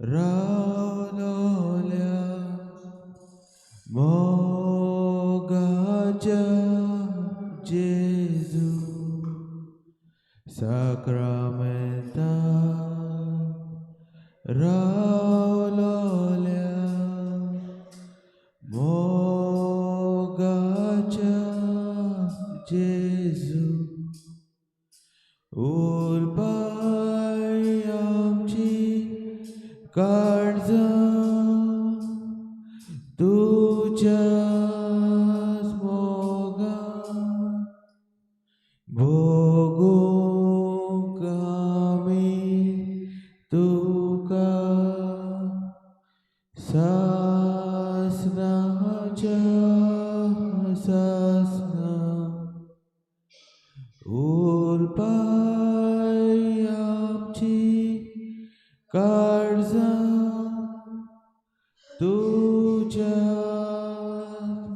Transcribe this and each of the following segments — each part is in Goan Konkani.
रावलोल्या मोगाच्या जेजू साक्रामेंता रावलोल्या मोगाच्या जेजू उरपाय आमची काळजां तुज्याच मोगान भोगूंक आमी तुका सासनाच्या सासना उरपाय आमची काळजां तुज्याच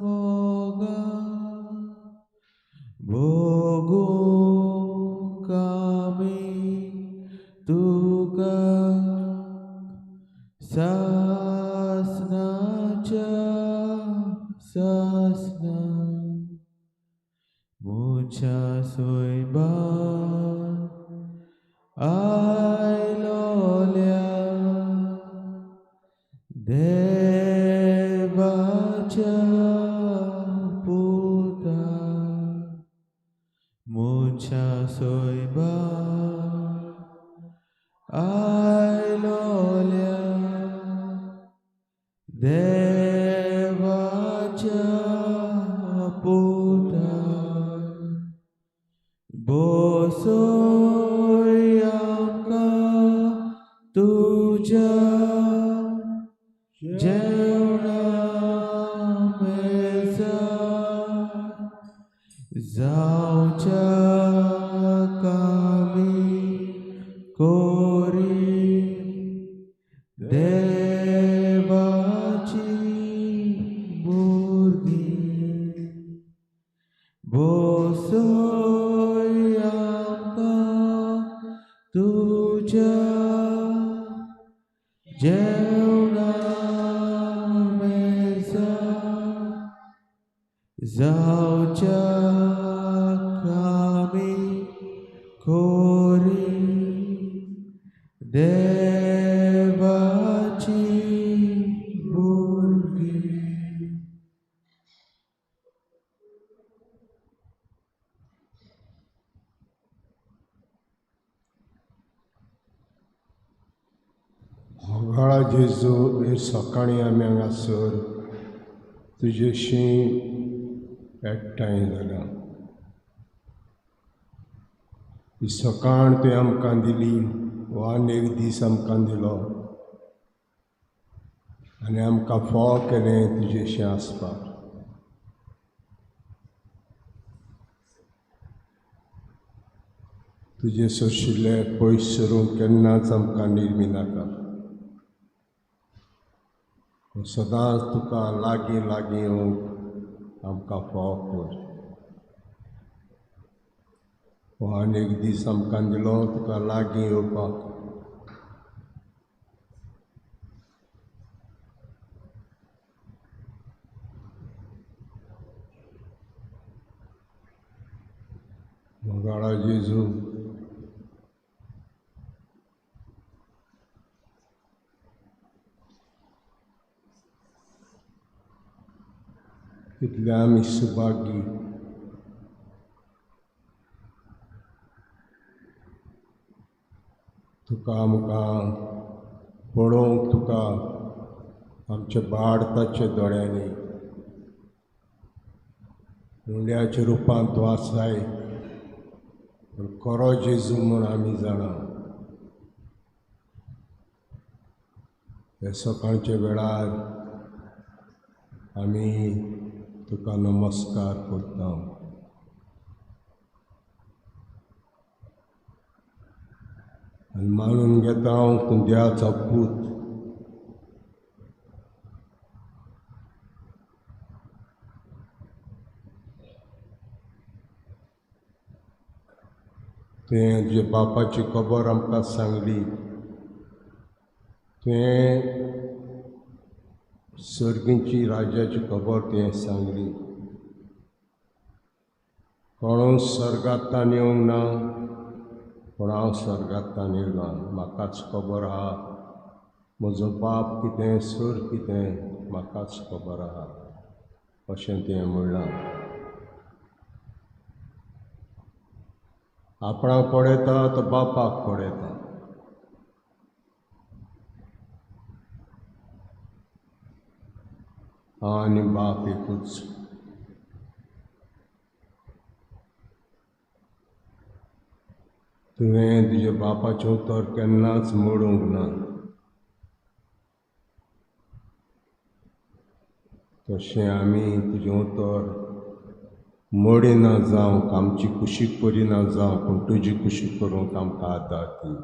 मोगान भोगूंक आमी तुका सासनाच्या सासना मनशा सोयबान आयलोल्या देवाच्या पुता मनशा सोयबान आयलोल्या देवाच्या पुता बसय आमकां तुज्या जेवणा मेजार जावच्या कामी कोरी देवाची भुरगीं बसय आमकां तुज्या जेवणा मेजार जावच्या कामी कोरी देवाची भुरगीं. मोगाळा जेजू, हे सकाळीं आमी हांगासर तुजेशी एकठांय जाल्या. ही सकाळ तुवें आमकां दिली, हो आनी एक दीस आमकां दिलो आनी आमकां फावो केलें तुजेशी आसपाक. तुजें सोशिल्ले पयस सरूंक केन्नाच आमकां निर्मी नाका. सदांच तुका लागीं लागीं येवंक आमकां फावो कर. हो आनी एक दीस आमकां दिलो तुका लागीं येवपाक. मोगाळा जेजू, कितले आमी सुभागी तुका आमकां पळोवंक, तुका आमच्या बाडताच्या दोळ्यांनी उंड्याच्या रुपान तूं आसाय, पूण खरो जेजू म्हूण आमी जाणा. ह्या सकाळच्या वेळार आमी तुका नमस्कार करता. आनी मानून घेता हांव तूं देवाचो पूत. तुवें तुज्या बापाची खबर आमकां सांगली, तुवें सर्गींची राज्याची खबर तुवें सांगली. कोणूच सर्गांतल्यान येवंक ना, पूण हांव सर्गांतल्यान येयलां. म्हाकाच खबर आहा म्हजो बाप कितें, सर कितें, म्हाकाच खबर आहा अशें तुवें म्हणलां. आपणाक पळयता तो बापाक पळयता. हांव आनी बाप एकूच. तुवें तुज्या बापाचें उतर केन्नाच मोडूंक ना. तशें आमी तुजें उतर मोडिना जावंक, आमची कुशीक करिना जावंक, पूण तुजी कुशीक करूंक आमकां आदार दी.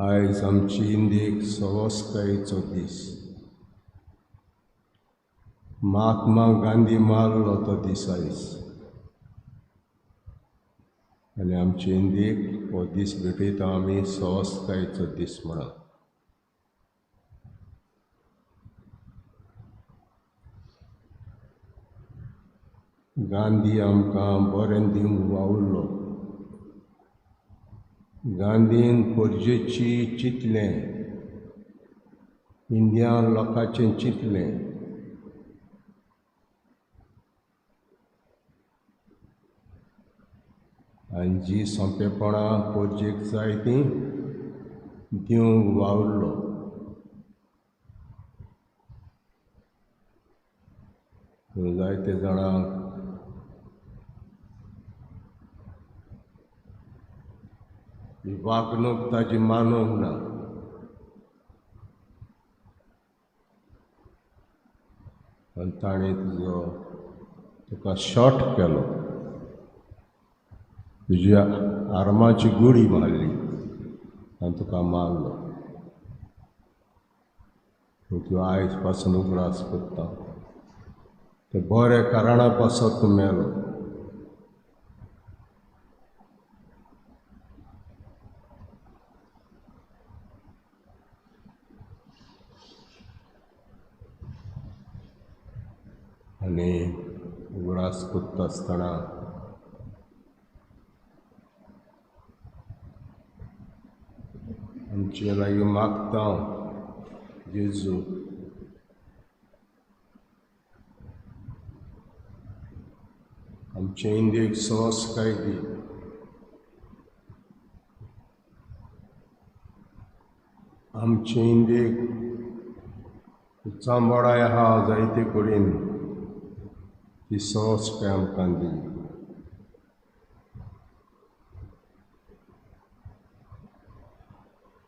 आयज आमची इंदीक सवस्कायेचो दीस. महात्मा गांधी मारलो तो दीस आयज, आनी आमचे इंदीक हो दीस भेटयता आमी सवस्कायेचो दीस म्हणून. गांधी आमकां बरें दिवंक वावुरलो. गांधीन परजेची चिंतलें, इंडिया लोकांचें चिंतलें. आनी जी सोंपेपणां परजेक जाय तीं दिवंक वावुरलो. जायते जाणांक ही वागणूक ताजी मानूंक ना. आनी ताणें तुजो तुका शॉर्ट केलो, तुज्या आर्माची गुळी मारली आनी तुका मारलो. तूं आयज पासून उगडास करता ते बऱ्या कारणा पासत तूं मेलो. आनी उगडास करता आसतना आमचे लागीं मागता जेजू, आमचे इंदीक सवस्काय दी. आमचे इंदीक उचांबळाय आहा जायते कडेन, ती सवस्काय आमकां दी.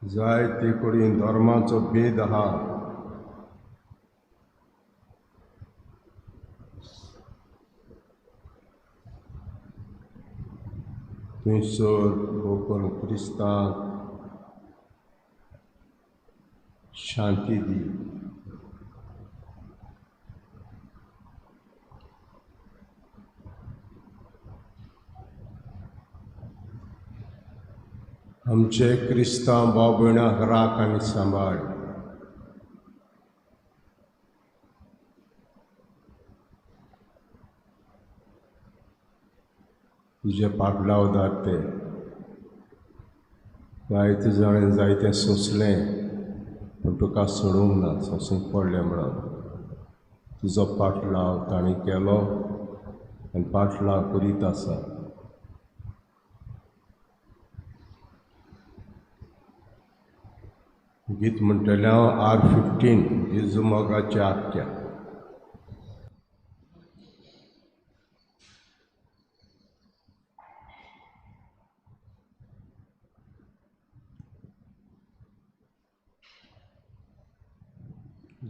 जायते कडेन धर्माचो भेद आहा, थंयसर भोव क्रिस्तांक शांती दी. आमचे क्रिस्तांव भाव भयणांक राख आनी सांबाळ. तुजे पाटलावदार ते जायते जाणें जायतें सोंसलें, पूण तुका सोडूंक ना, सोंसूंक पडलें म्हणून तुजो पाटलाव ताणें केलो आनी पाटलाव करीत आसा. गीत म्हणटलें हांव R15, जेजू मोगाच्या आत्या.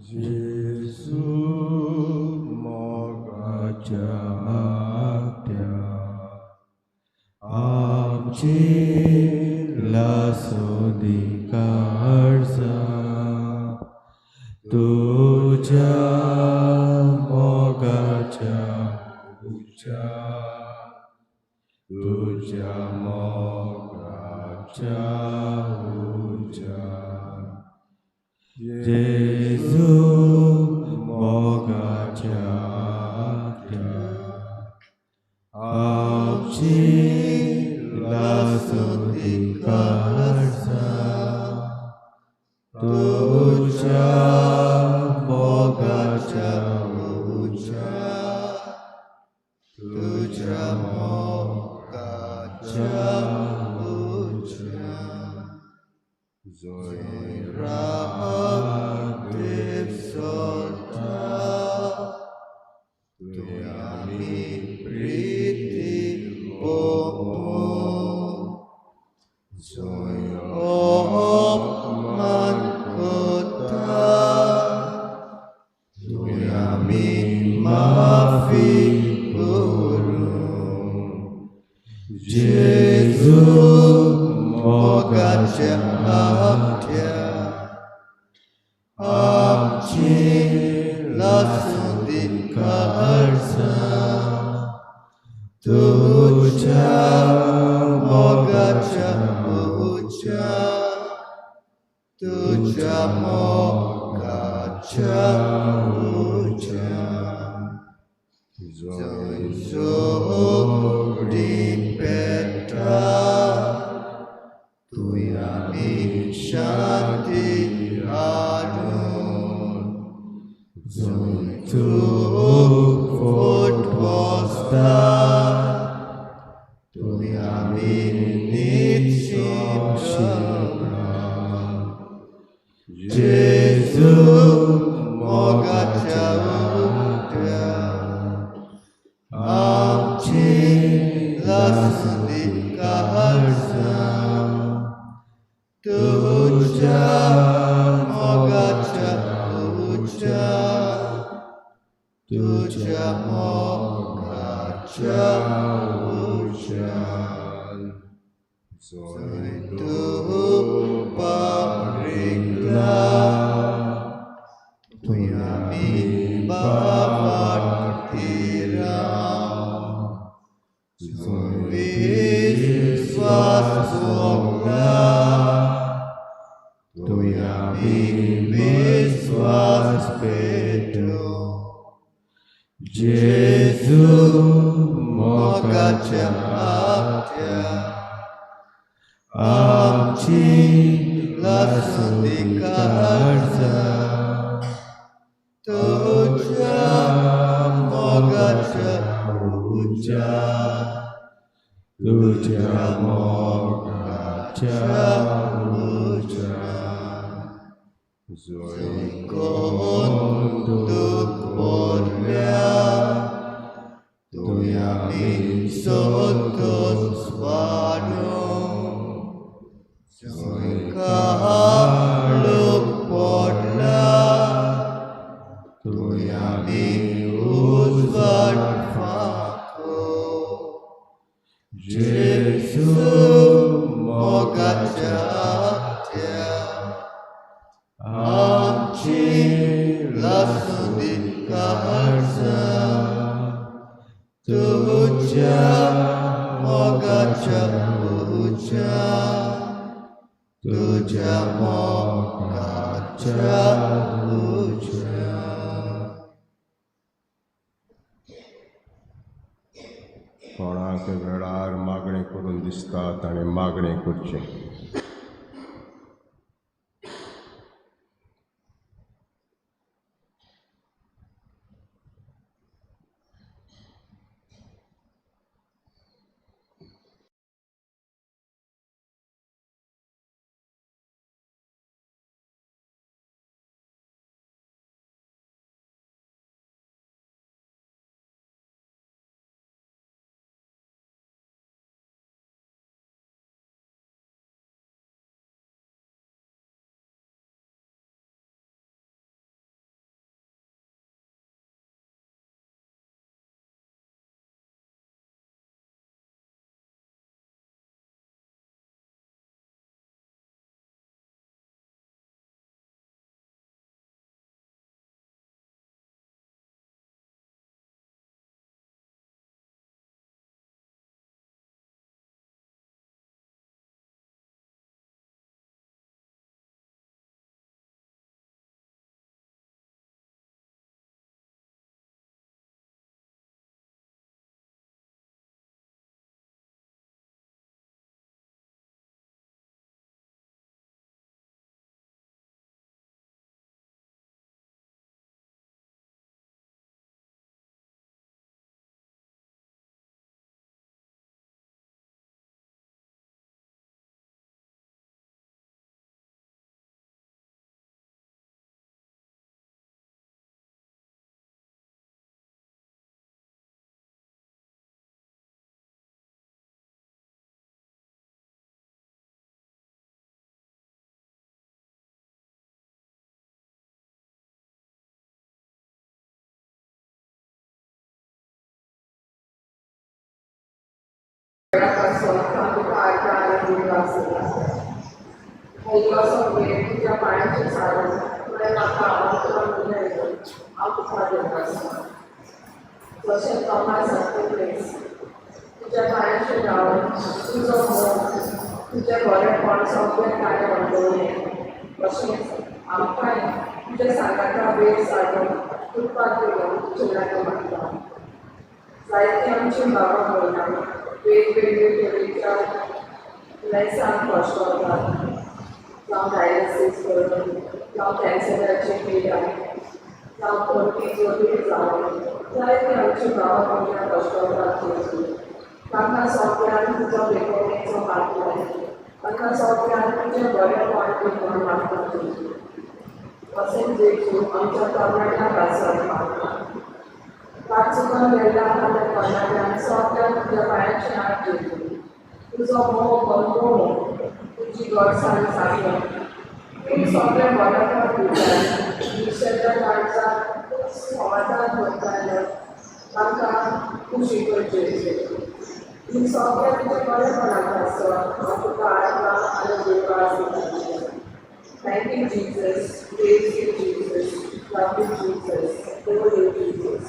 जेजू मोगाच्या आत्या आमची लासोदी काळजा, तुज्या मोगाच्या मोगाच्या उज्यान, तुज्या मोगाच्या उज्यान, जेजू मोगाच्या आत्म्या, आमची लासूं काळजां, तुज्या मोगाच्या उज्यान, तुज्या मोगाच्या उज्यान, जंय राग दिसता, थंय आमी प्रिती भोगूं, जंय अपमान करता, थंय आमी माफी करूं. जेजू मोगाच्या आत्म्या, आमची लासूं दी काळजां, तुज्या मोगाच्या उज्यान, तुज्या मोगाच्या उज्यान, जंय झगडीं पेट्टा, थंय आमी शांती हाडूं, जंय चूक फट बसता, थंय आमी नीत शिंपडावं. जेजू मोगाच्या आत्म्या, आमची लासूं दी काळजां, तुज्या मोगाच्या उज्यान, तुज्या मोगाच्या उज्यान, जंय तूं पावरिगला, थंय आमी बाबाटी राव, जंय विस्वास भोगला, थंय आमी विस्वास पेटोवं. जेजू मोगाच्या आत्म्या, आमची लासूं दी काळजां, तुज्या मोगाच्या उज्यान, तुज्या मोगाच्या उज्यान, जंय कोंदूक भरल्या, थंय आमी संतोश वाडूं, जंय काळोख पडला, थंय आमी उजवाड फांकोवं. जेजू मोगाच्या आत्म्या, आमची लासूं दी काळजां, तुज्या मोगाच्या उज्यान, तुज्या मोगाच्या उज्यान. कोणाक वेळार मागणें करून दिसता ताणें मागणें करचें. पासून तुका आयका आनी दिनवास दिता. सगळें तुज्या पांयांचेर सारून तुवें म्हाका अंतरून दिलें, हांव तुका दिनवास. जशें तोमास सांगतलेस तुज्या पांयांचेर रावन तुजो मोग तुजें बरेंपण सगळें ताणें अणभवलें, तशेंच आमकांय तुज्या सांगाता वेळ सारून कृपा दिवन तुजे लागीं मागता. जायते आमची बाबा भयणां वेगवेगळे तरेच्या दुयेंसांक कश्ट जावं डायलिसीस करून, जावं कॅन्सराची पिडा, जावं कोणती जोडी जावन जायते आमची बाबा भयणां कश्ट तांकां सगळ्यांक तुजो बेगोवणेचो हात लाय, तांकां सगळ्यांक तुजें बरेंपण दी म्हूण मागता. तशेंच जेजू आमच्या तरणाट्यांक आसत मागता. वाट चुकून गेल्ल्या आहा त्या तरणाट्यांक सगळ्यांक तुज्या पांयाचे हात जेजू, तुजो मोग अणभवूंक तुजी गोडसाण सादून तूं सगळें बरेंपण दिताय. निशेच्या काळजाक तूं समाधान करताले, तांकां खुशी करची. ही सगळें तुजें बरेंपणाक आसत, हांव तुका आयकां आनी दिनवास दिता. Thank you, Jesus. Praise you, Jesus. Love you, Jesus. Adore you, Jesus.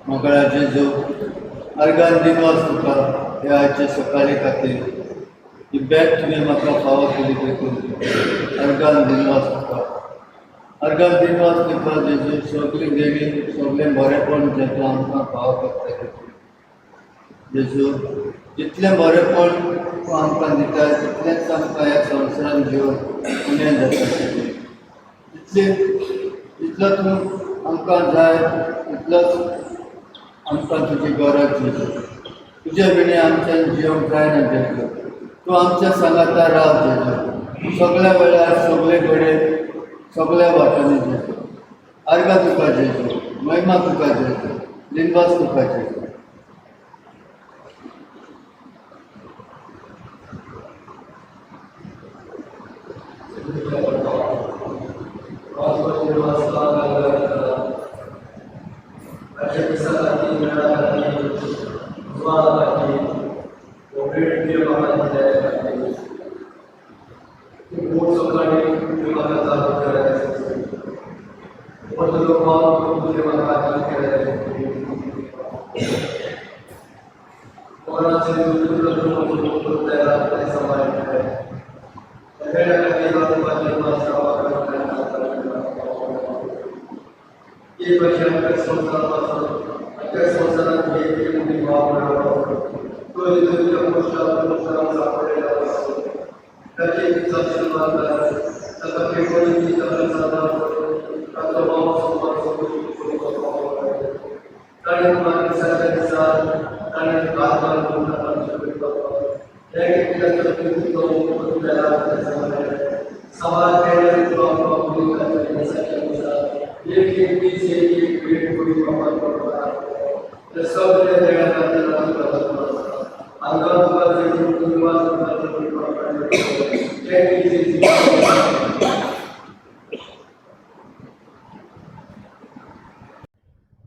मोगळा जेजू, अर्गान दिनवास तुका हे आयचे सकाळी खातीर. ही बॅग तुवें म्हाका फावो केली देखून अर्गान दिनवास तुका. अर्गान दिनवास तुका जेजू, सगळीं देणी सगळें बरेंपण जें तूं आमकां फावो करता देखून. जेजू, जितलें बरेंपण तूं आमकां दिता तितलेंच आमकां ह्या संवसारान जिवन उणें जाता. जितलें जितलो तूं आमकां जाय तितलोच आमकां तुजी गरज जेजू. तुजे विणे आमच्यान जिवंक जायना जेजू. तूं आमच्या सांगाता राव जेजू, सगळ्या वेळार सगळे कडेन सगळ्या वाटांनी जेजू. अर्गां तुका जेजू, महिमा तुका जेजू, दिनवास तुका जेजू.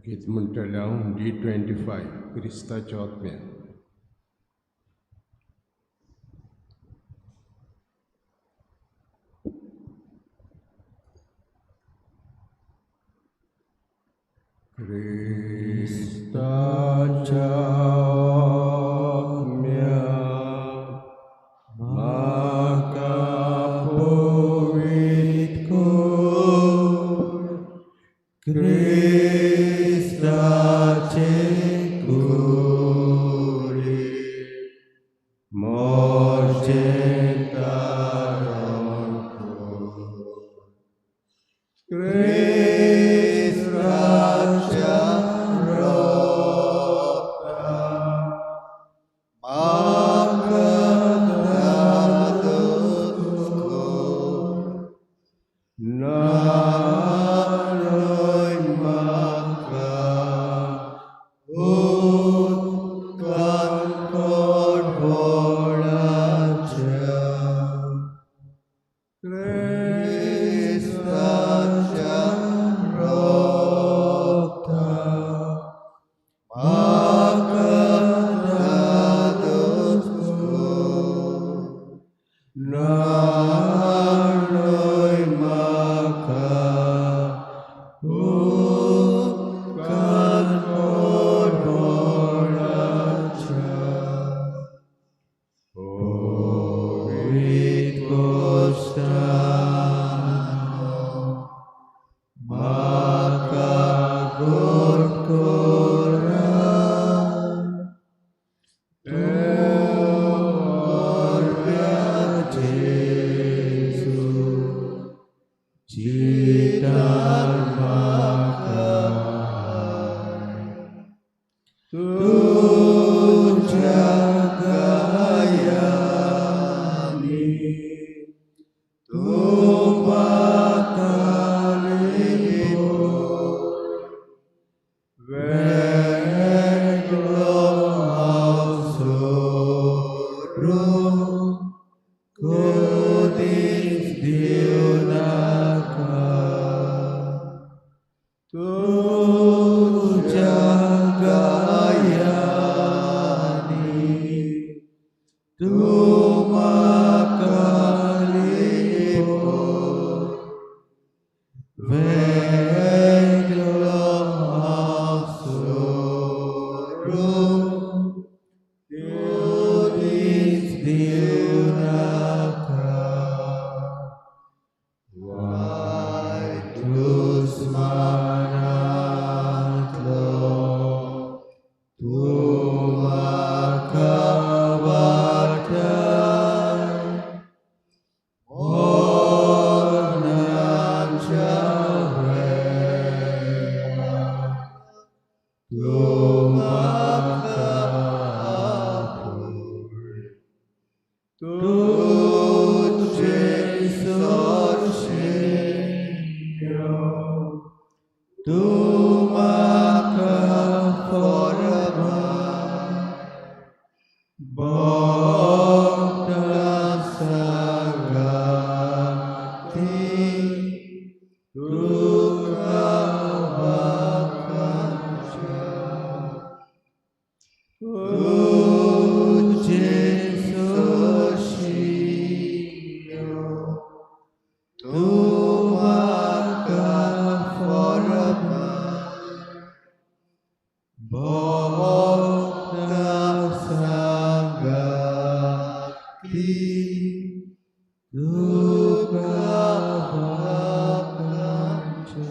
गीत म्हणटलें हांव D25 क्रिस्ताच्या आत्म्यान. क्रिस्ताच्या आत्म्या म्हाका पवित्र कर, क्रिस्ताचे कुडीक म्हजें तारण कर. क्रिस्ताच्या रक्तान म्हाका धादोस कर, न्हाणय म्हाका उदकान कोडवळाच्या. क्रिस्ताच्या त्राणय म्हाका उपकार कोणाच्या पवित्र कोश्तानो म्हाका गोड कोरा जेजू चितान म्हाका तुज्या गायांनी तूं म्हाका लिपोय वेगळो हांव सोडून कोदीस दिवं नाका तुज्या गायांनी तूं म्हाका लिपोय वेगळो हांव सोडून कोदीस दिवं नाका वायट दुस्मानांतलो तूं म्हाका वाटाय मरणाच्या वेळार तूं म्हाका आपोय तुजे सोरशिल्यो तूं म्हाका फॉर्माय भोंवता सांगाती तुका वाखाणच्या तुजे सोरशिल्यो तूं म्हाका फॉर्माय भोंवता सांगाती तुका वाखाणच्या.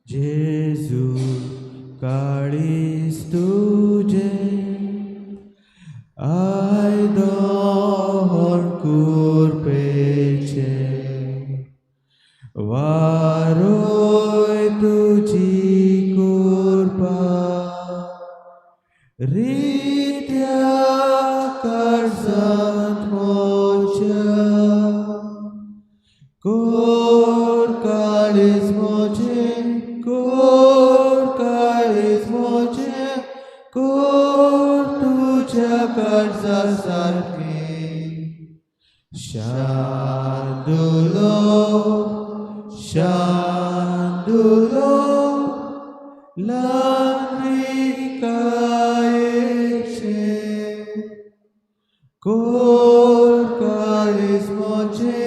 जेजू काळीज तुजें आयदोन कुरपेचें वारोय तुजी कुरपा रित्या काळजांत म्हज्या कोर काळीज म्हजें कोर काळीज म्हजें कोर तुज्या काळजा सारकें शांदुलो शांदुलो ल्हानविकायेचें कोर काळीज म्हजें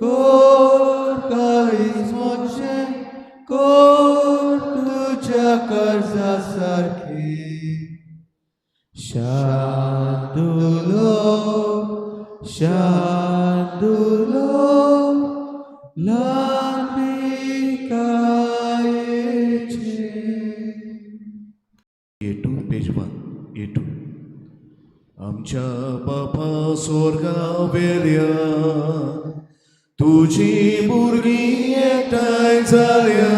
कोर काळीज म्हजें कोर तुज्या काळजा सारकें शांदुलो शांदुलो ल्हानविकायेचें. 1, A2. आमच्या बापा स्वर्गावेल्या तुजी भुरगीं एकठांय जाल्या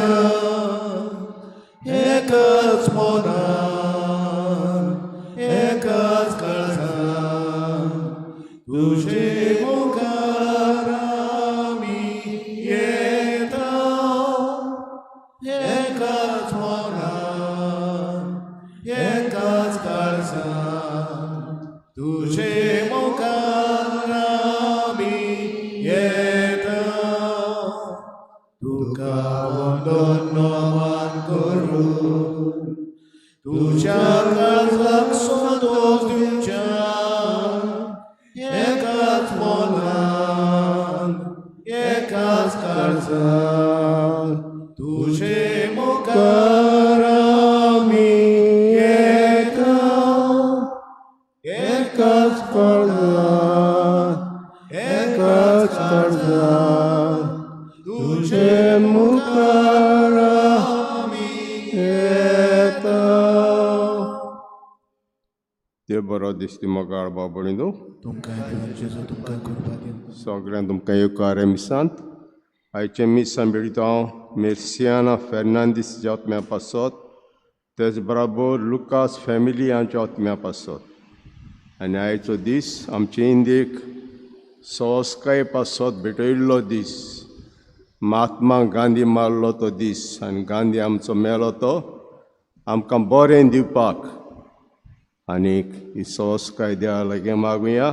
एकाच मनान एकाच काळजान तुजे मुखार आमी येता एकाच मनान एकाच काळजान तुजे मुखार आमी येता तुका वंदन नमन करून तुज्या काळजाक संतोष दिवच्या एकाच मनान एकाच काळजान तुजे मुखार आमी येता एकाच काळजान एकाच काळजान तुजे मुखार आमी येता. ते बरो दिसती मोगाळ बाबणीनो, तुमकां जेजू तुमकां कृपा दिवं. सगळ्यांक तुमकां येवकार मिसांत. आयचें मीस सांबेळीत हांव मेर्सियाना फेर्नांदीस आत्म्या पासत, तेच बराबर लुकास फॅमिली हांच्या आत्म्या पासत. आनी आयचो दीस आमचे इंदीक सवस्काय पासत भेटयल्लो दीस, महात्मा गांधी मारलो तो दीस. आनी गांधी आमचो मेलो तो आमकां बरें दिवपाक. आनीक ही सवस्काय देवा लागीं मागुया.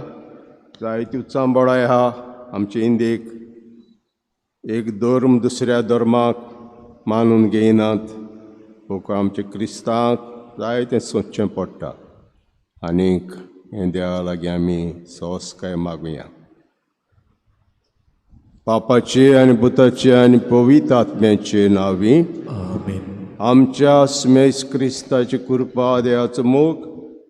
जायती उचांबळाय आहा आमचे इंदीक, एक धर्म दुसऱ्या धर्माक मानून घेयनात. लोक आमचे क्रिस्तांक जायतें सोदचें पडटा. आनीक हें देवा लागीं आमी सवस्काय मागुया. पापाचे आनी भुताचे आनी पवित्र आत्म्याचे नांवी आमेन. आमच्या स्मेस क्रिस्ताची कृपा, देवाचो मोग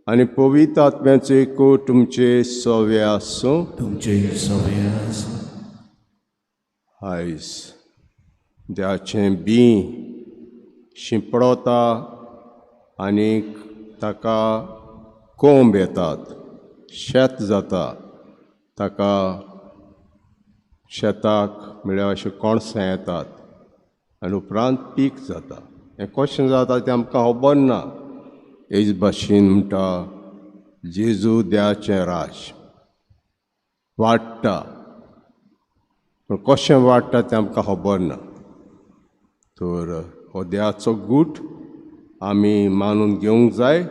आनी पवित्र आत्म्याचो एकवट तुमचे सवे आसूं. तुमचे सवे आसूं. आयज देवाचें बीं शिंपडता आनीक ताका कोंब येतात, शेत जाता, ताका शेताक म्हळ्यार अशें कणसां येतात आनी उपरांत पीक जाता. हें कशें जाता तें आमकां खबर ना. हेच भाशेन म्हणटा जेजू देवाचें राज वाडटा, पूण कशें वाडटा तें आमकां खबर ना. तर हो देवाचो गूट आमी मानून घेवंक जाय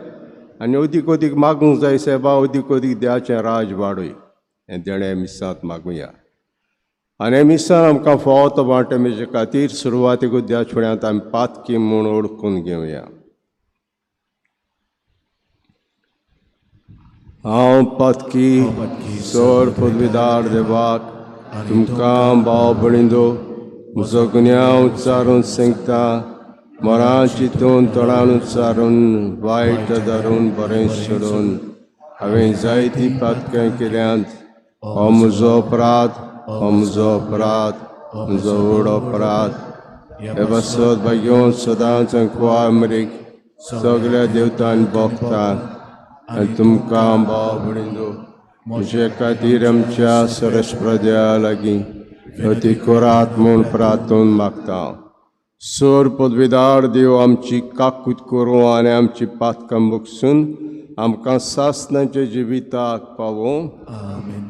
आनी अदीक अदीक मागूंक जाय. सायबा अदीक अदीक देवाचें राज वाडय, हें देणें मिसांत मागुया. आनी मिसान आमकां फावो तो वांटो मेळचे खातीर सुरवातीक देवाच्या फुड्यांत आमी पातकी म्हूण ओळखून घेवया. हांव पातकी सर पदवीदार देवाक तुमकां भाव भयणींनो म्हजो गुन्यांव उच्चारून सांगता. मरां चिंतून तोंडान उच्चारून वायट धरून बरें सोडून हांवें जायतीं पातकां केल्यांत. हो म्हजो अपराध, हो म्हजो अपराध, म्हजो व्हड अपराध. हे पासत भाग्योन सदांच कुवामरीक सगळ्या देवतान भोगता आनी तुमकां भाव भयणींनो म्हजे खातीर आमच्या सरस्प्रद्या लागीं अती करात म्हूण प्रार्थून मागता. सर पदवीदार देव आमची काकूत करूं आनी आमची पातकां बगसून आमकां सासणाच्या जिविताक पावोवं. आमेन.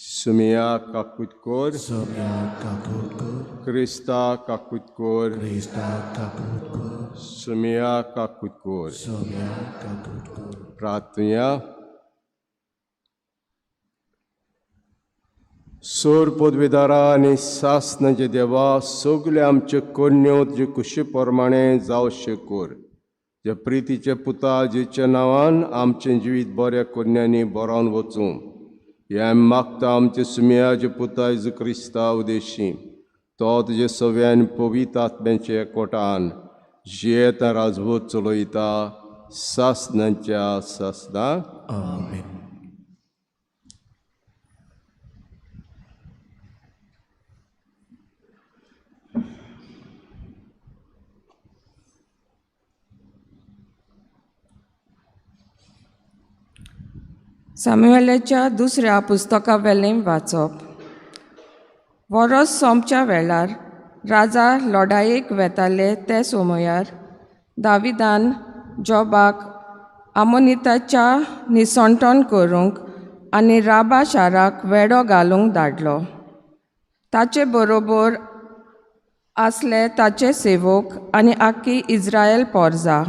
सुमिया काकूत कर, सोम्या काकूत कर, क्रिस्ता काकूत कर, क्रिस्ता काकूत कर, सुमिया काकूत कर. सोम्या काकूत कर. प्रार्थुया. सोर पदवीदारा आनी सासणाचे देवा, सगळे आमचे करण्यो तुजे कुशी प्रमाणे जावशे कर. जे प्रितीचे पुता जेच्या नांवान आमचें जिवीत बऱ्या करण्यांनी बरोवन वचूं. हें आमी मागता आमचे सुमयाचे पुता जेजू क्रिस्ता उदेशी. तो तुजे सव्यान पवित्र आत्म्याचे एकवटान जियेता राजवट चलयता सासणाच्या सासणां. आमेन. सामुएलाच्या दुसऱ्या पुस्तकावेलें वाचप. वरोस सोंपच्या वेळार राजा लोडायेक वेताले ते सोमयार दाविदान जॉबाक आमोनिताच्या निसणटण करूंक आनी राबा शाराक वेडो घालूंक धाडलो. ताचे बरोबर आसले ताचे सेवक आनी आख्खी इज्रायल पोरजा,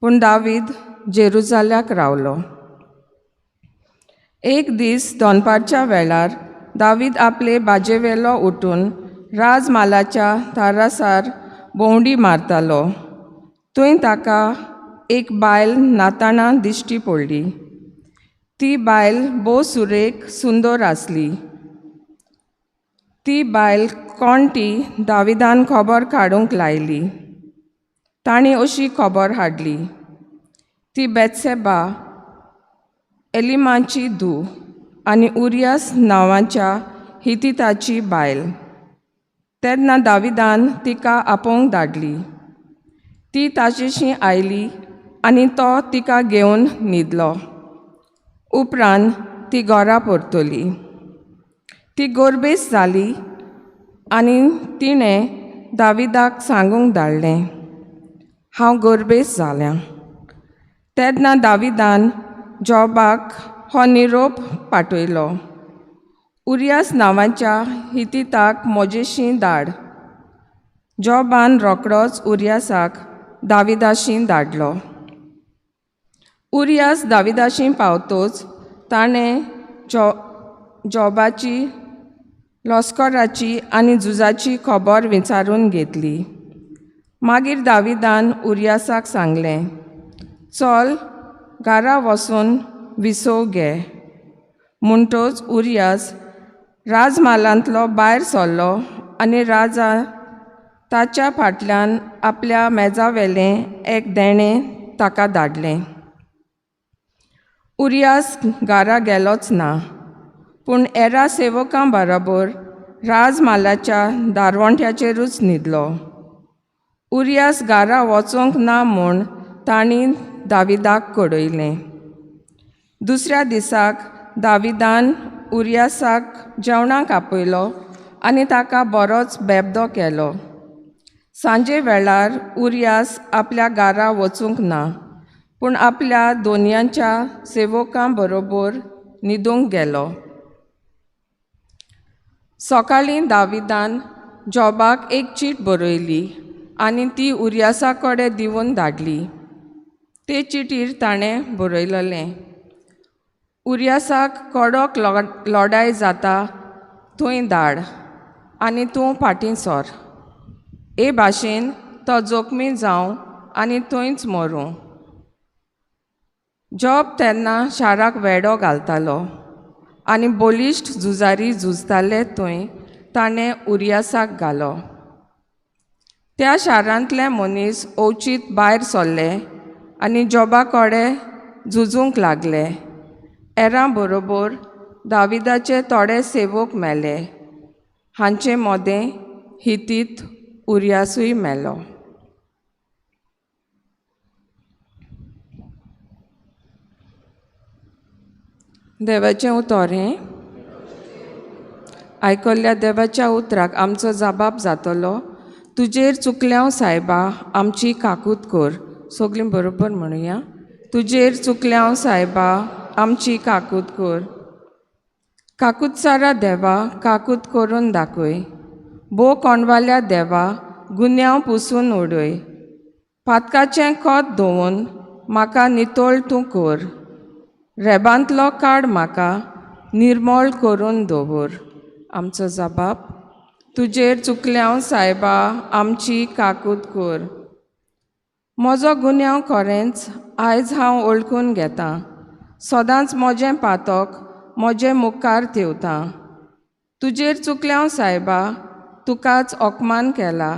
पूण दावीद जेरुजाल्याक रावलो. एक दीस दनपारच्या वेळार दावीद आपले बाजेवेलो उठून राजमालाच्या तारासार भोंवडी मारतालो. थंय ताका एक बायल नाताना दिश्टी पडली. ती बायल भोव सुरेख सुंदर आसली. ती बायल कोण ती दाविदान खबर काडूंक लायली. तांणी अशी खबर हाडली, ती बेत्सेबा एलिमाची धूव आनी उरियास नांवाच्या हितिताची बायल. तेन्ना दाविदान तिका आपोवंक धाडली. ती ताचेशी आयली आनी तो तिका घेवन न्हिदलो. उपरांत ती घरा परतली. ती गोरबेस जाली आनी तिणें दाविदाक सांगूंक धाडलें, हांव गोरबेस जाल्यां. तेन्ना दाविदान जॉबाक हो निरोप पाठयलो, उरियास नांवाच्या हितिताक म्हजेशी धाड. जॉबान रोकडोच उरियासाक दाविदाशी धाडलो. उरियास दाविदाशी पावतोच ताणें जॉबाची लस्कराची आनी झुजाची खबर विचारून घेतली. मागीर दाविदान उरियासाक सांगलें, चल घरा वचून विसव घे. म्हणटच उरियास राजमालांतलो भायर सरलो आनी राजा ताच्या फाटल्यान आपल्या मेजावेलें एक देणें ताका धाडलें. उरियास घरा गेलोच ना, पूण एरा सेवकां बरोबर राजमालाच्या दारवंट्याचेरूच न्हिदलो. उरियास घरा वचूंक ना म्हूण तांणी दाविदाक कळयलें. दुसऱ्या दिसाक दाविदान उरियासाक जेवणाक आपयलो आनी ताका बरोच बेबदो केलो. सांजे वेळार उरियास आपल्या घरा वचूंक ना, पूण आपल्या दोनयांच्या सेवकां बरोबर न्हिदूंक गेलो. सकाळीं दाविदान जॉबाक एक चीट बरयली आनी ती उरियासा कडेन दिवन धाडली. ते चिटीर ताणें बरयलेलें, उरियासाक कडक लोडाय जाता थंय धाड आनी तूं फाटीं सर. हे भाशेन तो जोखमी जावं आनी थंयच मरूं. जॉब तेन्ना शाराक वेडो घालतालो आनी बलिश्ट झुजारी झुजताले थंय ताणें उरियासाक घालो. त्या शारांतले मनीस अवचीत भायर सरले आनी जॉबा कडेन झुजूंक लागले. एरा बरोबर दाविदाचे थोडे सेवक मेले. हांचे मदें हितीत उरियासूय मेलो. देवाचें उतर हें आयकल्ल्या देवाच्या उतराक आमचो जबाब जातलो. तुजेर चुकल्या सायबा आमची काकूत कर. सगळीं बरोबर म्हणुया, तुजेर चुकल्या सायबा आमची काकूत कर. काकूतसारा देवा काकूत करून दाखय. भोव कोंडवाल्या देवा गुन्यांव पुसून उडय. पातकाचें खत धुवन म्हाका नितळ तूं कर. रेबांतलो काड म्हाका निर्मळ करून दवर. आमचो जबाब, तुजेर चुकल्या सायबा आमची काकूत कर. म्हजो गुन्यांव खरेंच आयज हांव वळखून घेतां. सदांच म्हजें पातक म्हजे मुखार थेवता. तुजेर चुकल्या सायबा तुकाच अपमान केला.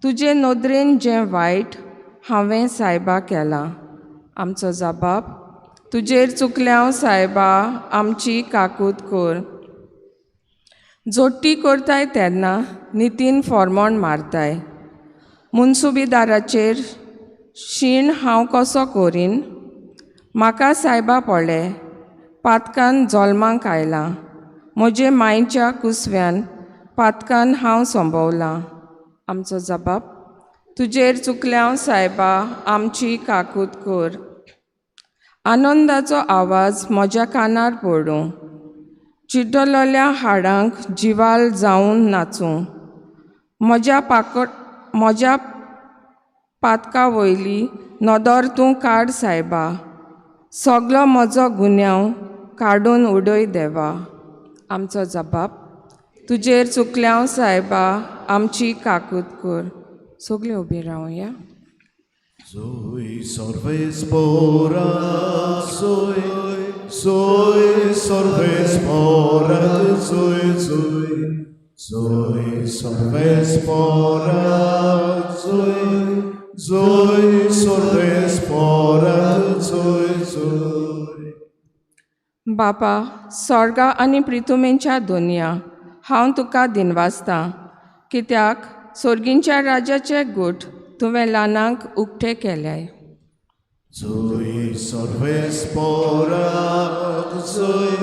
तुजे नदरेन जें वायट हांवें सायबा केलां. आमचो जबाब, तुजेर चुकल्या सायबा आमची काकूत कर. जोडटी करताय तेन्ना नितीन फॉर्मोण मारताय. मुनसुबीदाराचेर शीण हांव कसो करीन. म्हाका सायबा पळय, पातकान जल्माक आयलां. म्हजे मांयच्या कुसव्यान पातकान हांव संभवलां. आमचो जबाब तुजेर चुकल्या सायबा, आमची काकूत कर. आनंदाचो आवाज म्हज्या कानार पडूं, चिड्डलोल्या हाडांक जिवाल जावन नाचूं. म्हज्या पातका वयली नदर तूं काड सायबा, सगलो म्हजो गुन्यांव काडून उडय देवा. आमचो जबाब तुजेर चुकल्या सायबा, आमची काकूत कर. सगळीं उबी रावया. Zoe sorves pora, zoe, zoe sorves pora, zoe, zoe, zoe sorves pora, zoe, zoe sorves pora, zoe, zoe. बापा, स्वर्गा आनी प्रितुमेंच्या दुनिया, हांव तुका दिनवासतां, कित्याक सोर्गींच्या राज्याचे गूट तुवें ल्हानांक उक्ते केल्याय. Zoe sorves pora, zoe,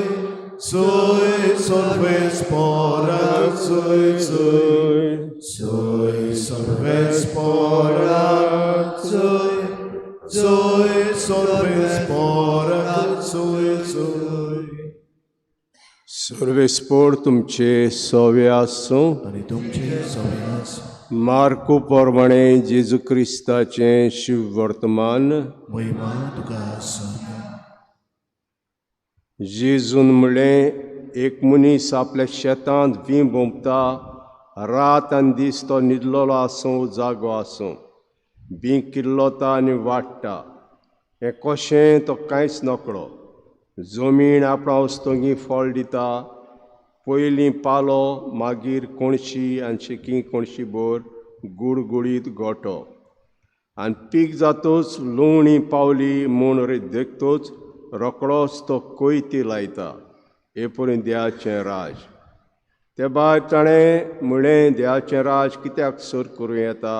zoe sorves pora, zoe, zoe, zoe sorves pora, zoe, zoe sorves pora, zoe, zoe. सर्वेस्पोर तुमचे सवे आसूं. आनी तुमचे सवे आसूं. मार्कू प्रमाणे जेजू क्रिस्ताचें शिव वर्तमान. महिमा तुका आसूं. जेजून म्हणलें, एक मनीस आपल्या शेतांत वीं बोंपता. रात आनी दीस तो न्हिदलेलो आसूं, जागो आसूं, बीं किल्लोता आनी वाडटा. हें कशें तो कांयच नकळो. जमीन आपणा वस्तुंगी फळ दिता. पयलीं पालो, मागीर कोणशी आनी शेकी कोणशी भर गुडगुडीत गोटो. आनी पीक जातूच लुवणी पावली म्हूण देखतूच रोकडोच तो कोयती लायता. हे परी देवाचें राज. ते भायर ताणें म्हणलें, देवाचें राज कित्याक सर करूं येता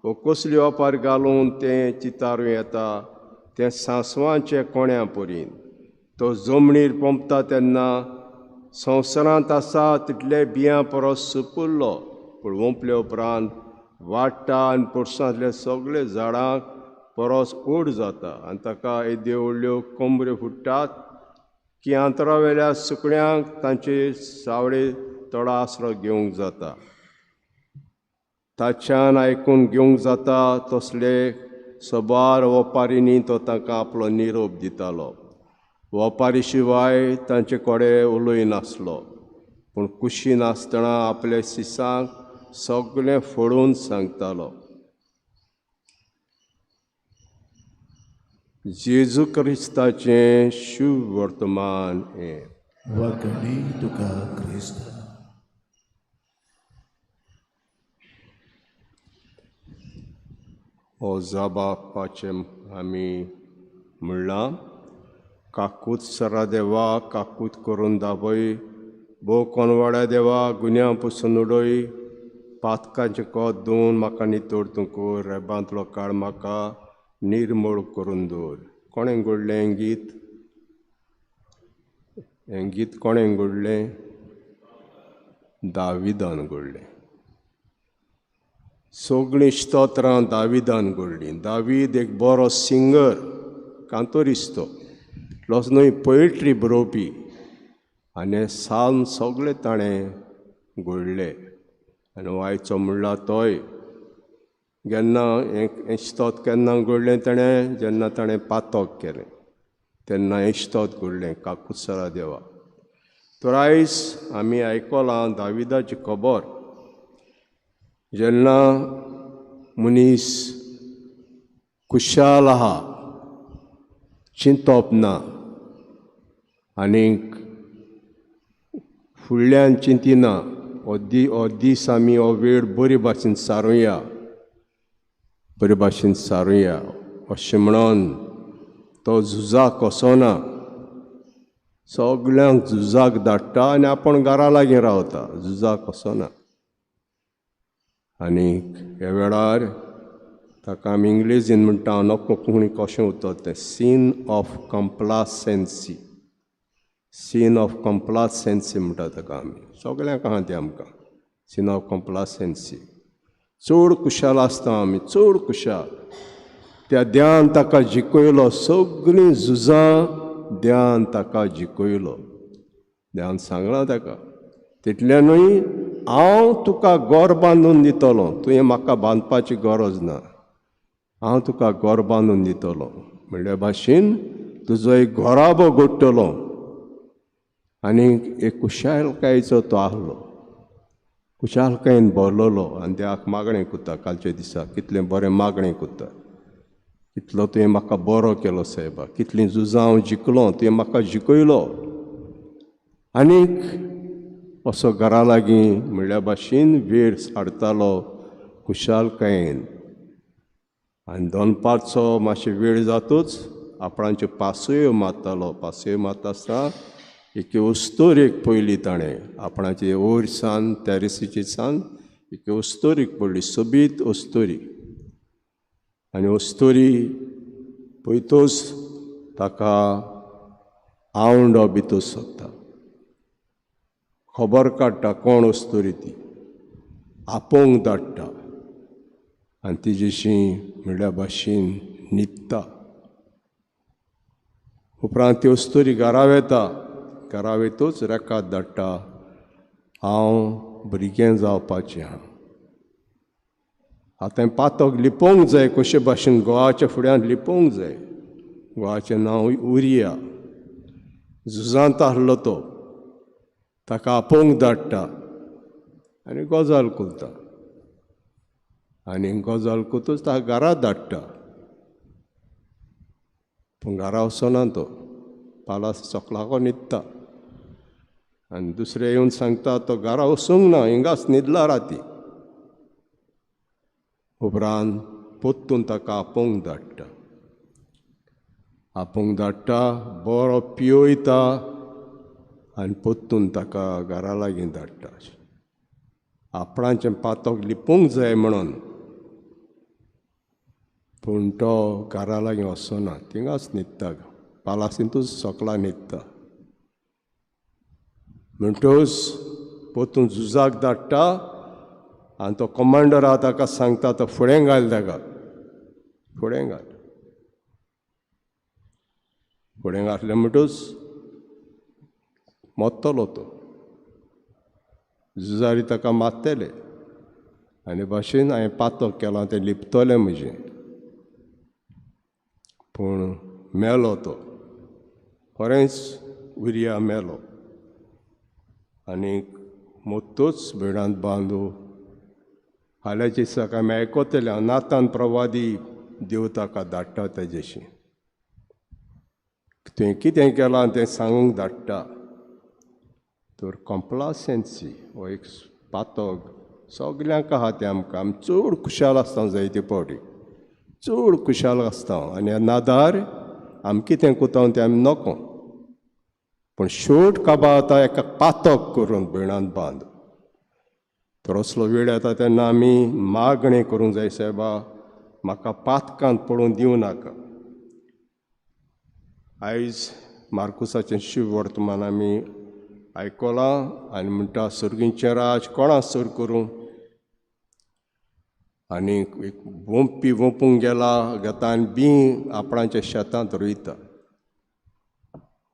वो कसली ओपार घालून तें चितारूं येता? तें सांसवांचे कोण्या परीन. तो जमनीर पोंपता तेन्ना संवसारांत आसा तितले बियां परस सुपुल्लो, पूण ओंपले उपरांत वाडटा आनी पोरसांतले सगळे झाडांक परस ओड जाता. आनी ताका येद्यो व्हडल्यो कोंबऱ्यो फुट्टात की आंतरा वेल्या सुकण्यांक तांचे सावळे थोडो आसरो घेवंक जाता. ताच्यान आयकून घेवंक जाता तसले सबार ओपारींनी तो तांकां आपलो निरोप दितालो. ओपारी शिवाय तांचे कडेन उलयनासलो, पूण कुशीन आसतना आपल्या सिसांक सगळें फोडून सांगतालो. जेजू क्रिस्ताचें शुभ वर्तमान हें. वागणी तुका क्रिस्ता. हो जाबापाचें आमी म्हणलां, काकूत सरा देवा, काकूत करून दाबय, भोव कोनवाड्या देवा, गुन्यांव पसून उडय, पातकांचें कोत धुवन म्हाका नितळ तूं कर, रेबांतलो काळ म्हाका निर्मळ करून दवर. कोणें घडलें हें गीत? हें गीत कोणें घडलें? दाविदान घडलें. सगळीं स्तोत्रां दाविदान घडलीं. दावीद एक बरो सिंगर, कांतोरिस्त, प्लस न्हय पोएट्री बरोवपी, आनी साल्म सगळे ताणें घडले. आनी आयचो म्हणला तोय जेन्ना हें स्तोत केन्ना घडलें ताणें? जेन्ना ताणें पातक केलें तेन्ना हें स्तोत घडलें, काकुत्सरा देवा. तर आयज आमी आयकलां दाविदाची खबर. जेन्ना मनीस खुशाल आहा, चिंतप ना आनीक फुडल्यान चिंतिना, हो दीस आमी हो वेळ बरे भाशेन सारुया, बरे भाशेन सारुया अशें म्हणून तो झुजाक वचना, सगळ्यांक झुजाक धाडटा आनी आपूण घरा लागीं रावता, झुजाक वचना. आनी ह्या वेळार ताका आमी इंग्लेजीन म्हणटा, नको कोंकणी कशें उतर तें, सीन ऑफ कम्प्लासेन्सी. सीन ऑफ कॉम्प्लासेन्सी म्हणटा ताका आमी, सगळ्यांक आहा तें आमकां सीन ऑफ कॉम्प्लासेन्सी. चड खुशाल आसता आमी, चड खुशाल. त्या ध्यान ताका जिखयलो, सगळीं झुजां ध्यान ताका जिखयलो. ध्यान सांगलां ताका, तितल्यानूय हांव तुका घर बांदून दितलो, तुवें म्हाका बांदपाची गरज ना, हांव तुका घर बांदून दितलो. म्हणल्या भाशेन तुजो एक घराबो घडटलो. आनी एक खुशालकायेचो तो आहलो, खुशालकायेन भरलेलो. आनी देवाक मागणें करता कालच्या दिसा, कितलें बरें मागणें करता, कितलो तुवें म्हाका बरो केलो सायबा, कितलीं झुजां हांव जिखलो, तुवें म्हाका जिखयलो. आनीक असो घरा लागीं म्हणल्या भाशेन वेळ सारतालो खुशालकायेन. आनी दनपारचो मातशें वेळ जातूच आपणाच्यो पासयो मारतालो. पासयो मारता आसतना एके अस्तोरेक पयली ताणें आपणाचे वयर सान टॅरिसीचे सान एके अस्तोरीक पडली, सोबीत अस्तोरी. आनी अस्तोरी पळयतच ताका आवंडो भितर सोदता, खबर काडटा कोण अस्तोरी ती, आपोवंक धाडटा आनी तिजेशी म्हणल्या भाशेन न्हिदता. उपरांत ती अस्तोरी घरा वेता, घरा वेतूच रेकाद धाडटा, हांव भुरगें जावपाचें आहा, आतां पातक लिपोवंक जाय, कशे भाशेन गोवाच्या फुड्यांत लिपोवंक जाय. गोवाचें नांव उरिया, झुजांत आहलो तो, ताका आपोवंक धाडटा आनी गजाल करता. आनी गजाल करतूच ताका घरा धाडटा, पूण घरा वचना तो, पालास सकलाको न्हिदता. आनी दुसरे येवन सांगता तो घरा वचूंक ना, हिंगाच न्हिदला राती. उपरांत परतून ताका आपोवंक धाडटा, आपोवंक धाडटा, बरो पियोयता आनी परतून ताका घरा लागीं धाडटा. आपणाचें पातक लिपोवंक जाय म्हणून, पूण तो घरा लागीं वचना, थिंगाच न्हिदता, पालासींतूच सकला न्हिदता. म्हणटच परतून झुजाक धाडटा आनी तो कमांडर आहा ताका सांगता, तो फुडें घाल ताका, फुडें घाल. फुडें घातलें म्हणटच मरतलो तो, झुजारी ताका मारतले आनी भाशेन हांवें पातक केलां तें लिपतलें म्हजें. पूण मेलो तो, खरेंच उरिया मेलो. आनी मोत्तूच भेडांत बांदू. फाल्यांच्या दिसाक आमी आयकतले नातान प्रवादी देव ताका धाडटा तेजेशी, तुवें कितें केलां तें सांगूंक धाडटा. तर कॉम्प्लासेन्सी हो एक पातक सगल्यांक आहा तें आमकां, आमी चड खुशाल आसता जायते फावटी, चड खुशाल आसता आनी नादार आमी कितें करता तें आमी नको, पूण शेवट काबार आतां एका पातक करून भयणांत बांद. तर असलो वेळ येता तेन्ना आमी मागणें करूंक जाय, सायबा म्हाका पातकांत पडूंक दिवं नाका. आयज मार्कुसाचें शिव वर्तमान आमी आयकलां आनी म्हणटा सर्गीचें राज कोणा सर करूं. आनी एक वोंपी वोंपूंक गेला घेता आनी बी आपणाच्या शेतांत रोयता.